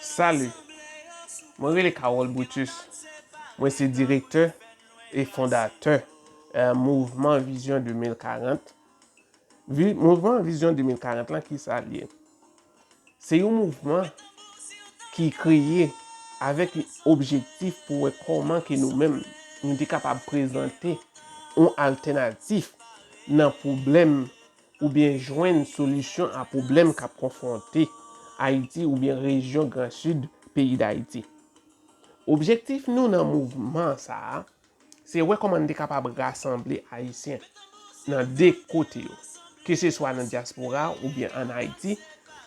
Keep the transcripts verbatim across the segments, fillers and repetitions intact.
Salut, mwen rele Carole Brutus. Mwen se direktè e fondatè, eh, mouvman Vizyon de mil karant. Vi-, mouvman Vizyon de mil karant lan, ki sa l ye? Se yon mouvman ki kreye avèk objektif pou wè kòman ke nou menm, nou te kapab prezante yon altènatif nan pwoblèm oubyen jwenn solisyon a pwoblèm k ap konfwonte Ayiti oubyen rejyon Gran Sid peyi Dayiti. Objektif nou nan mouvman sa a, se wè kòman n te kapab rasanble Ayisyen nan de kote yo, keseswa nan dyaspora oubyen ann Ayiti,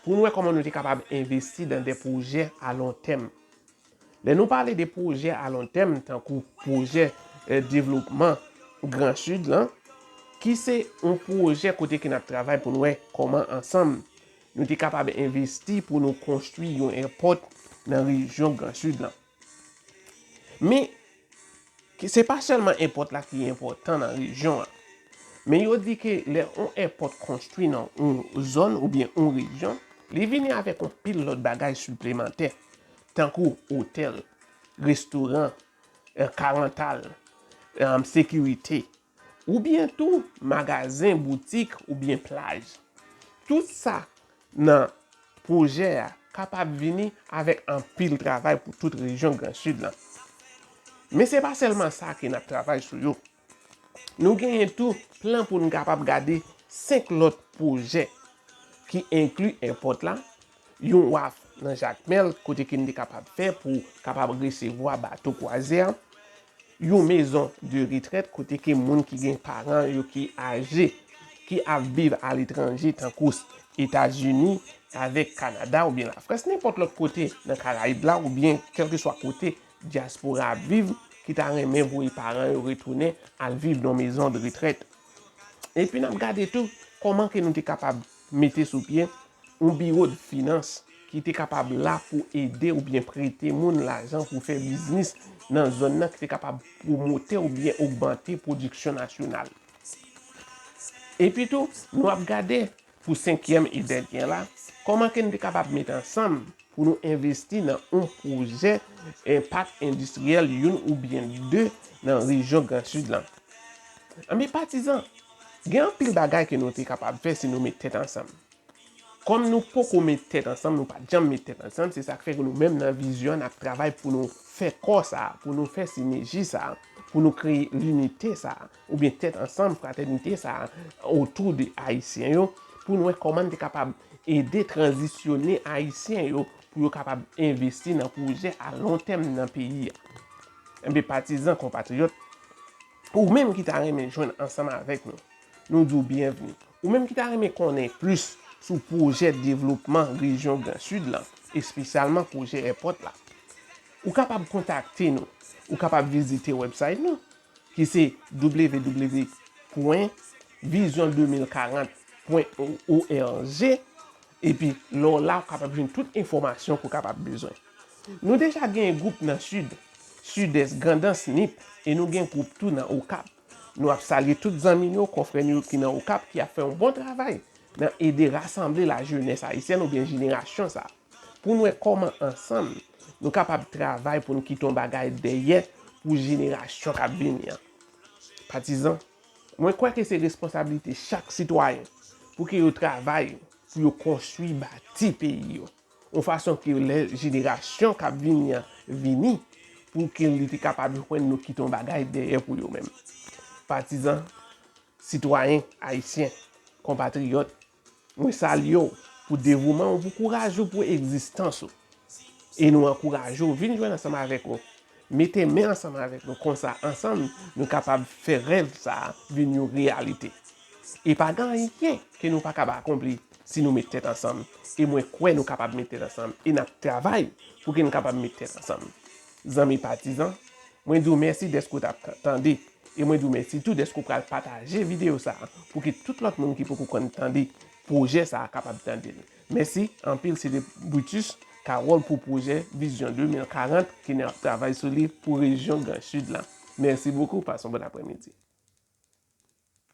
pou n wè kòman nou te kapab envesti nan de pwojè a lon tèm. Lè nou pale de pwojè a lon tèm, tankou pwojè, eh, devlopman Gran Sid lan, ki se yon pwojè kote ke n ap travay pou n wè kòman ansanm nou te kapab envesti pou nou konstwi yon èpòt nan rejyon Gran Sid lan. Men, ki, se pa sèlman èpòt la ki enpòtan nan rejyon an. Men yo di ke lè yon èpòt konstwi nan yon zòn oubyen yon rejyon, li vini avèk yon pil lòt bagay siplemantè, tankou otèl, restoran, eh, karantal, eh, sekirite, oubyen tou magazen, boutik oubyen plaj. Tout sa nan pwojè a kapab vini avèk anpil travay pou tout rejyon Gran Sid lan. Men se pa sèlman sa ke n ap travay sou yo. Nou genyen tou plan pou n kapab gade senk lòt pwojè ki enkli èpòt la, yon waf nan Jakmèl, kote ke n te kapab fè pou kapab resevwa bato kwazyè, yon maison de retraite kote ke moun ki gen paran yo ki aje, ki ap viv aletranje, tankou Etazini, avèk Kanada oubyen Lafrans, nenpòt lòt kote nan Karayib la, oubyen kèlkeswa kote dyaspora ap viv, ki ta renmen voye paran yo retounen al viv nan maison de retraite. Epi n ap gade tou kòman ke nou te kapab mete sou pye yon biwo de finans ki te kapab la pou ede oubyen prete moun lajan pou fè biznis nan zòn nan, ki te kapab pwomote oubyen ogmante pwodiksyon nasyonal. Epi tou, nou ap gade pou senkyèm e dènye la, kòman ke n te kapab met ansanm pou nou envesti nan yon pwojè enpak endistriyèl youn oubyen de nan rejyon Gran Sid lan. Anben patizan, gen anpil bagay ke nou te kapab fè si nou met tèt ansanm. Kòm nou poko met tèt ansanm, nou pa t janm met tèt ansanm, se sa k fè ke nou menm nan vizyon an, n ap travay pou nou fè kò sa a, pou nou fè sineji sa a, pou nou kreye linite sa a, oubyen tèt ansanm, fratènite sa a, otou de Ayisyen yo, pou n wè kòman n te kapab ede tranzisyone Ayisyen yo, pou yo kapab envesti nan pwojè a lon tèm nan peyi a. Enben patizan, konpatriyòt, ou menm ki ta renmen jwenn ansanm avèk nou, nou di w byenvni. Ou menm ki ta renmen konnen plis sou pwojè devlopman rejyon Gran Sid lan, espesyalman pwojè èpòt la, ou kapab kontakte nou. Ou kapab vizite website nou, ki se w w w pwen vizyon de mil karant pwen org. Epi lè w la, ou kapab jwenn tout enfòmasyon ke w kapab bezwen. Nou deja gen gwoup nan Sid, Sidès, Grandans, Nip, e nou gen gwoup tou nan Okap. Nou ap salye tout zanmi nou, konfrè nou yo ki nan Okap, ki ap fè yon bon travay nan ede rasanble lajenès ayisyèn oubyen jenerasyon sa a, pou n wè kòman ansanm nou kapab travay pou n kite yon bagay dèyè pou jenerasyon k ap vini an. Patizan, mwen kwè ke se responsablite chak sitwayen pou ke yo travay, pou yo konstwi, bati peyi yo, yon fason ke lè jenerasyon k ap vini an vini, pou ke li te kapab jwenn nou kite yon bagay dèyè pou yo menm. Patizan, sitwayen ayisyen, konpatriyòt, mwen salye w pou devouman w, pou kouraj ou, pou egzistans ou. E nou ankouraje w vin jwenn ansanm avèk nou. Mete men ansanm avèk nou, konsa ansanm nou kapab fè rèv sa a vin yon reyalite. E pa gen anyen ke nou pa kab akonpli si nou met tèt ansanm. E mwen kwè nou kapab met tèt ansanm. E n ap travay pou ke nou kapab met tèt ansanm. Zanmi patizan, mwen di w mèsi dèske w t ap tande. E mwen di w mèsi tou dèske w pral pataje videyo sa a pou ke tout lòt moun ki poko konn tande pwojè sa a kapab tande l. Mèsi anpil, se te Brutus Carole pou pwojè Vizyon de mil karant ke n ap travay sou li pou rejyon Gran Sid la. Mèsi bokou, pase yon bon aprèmidi.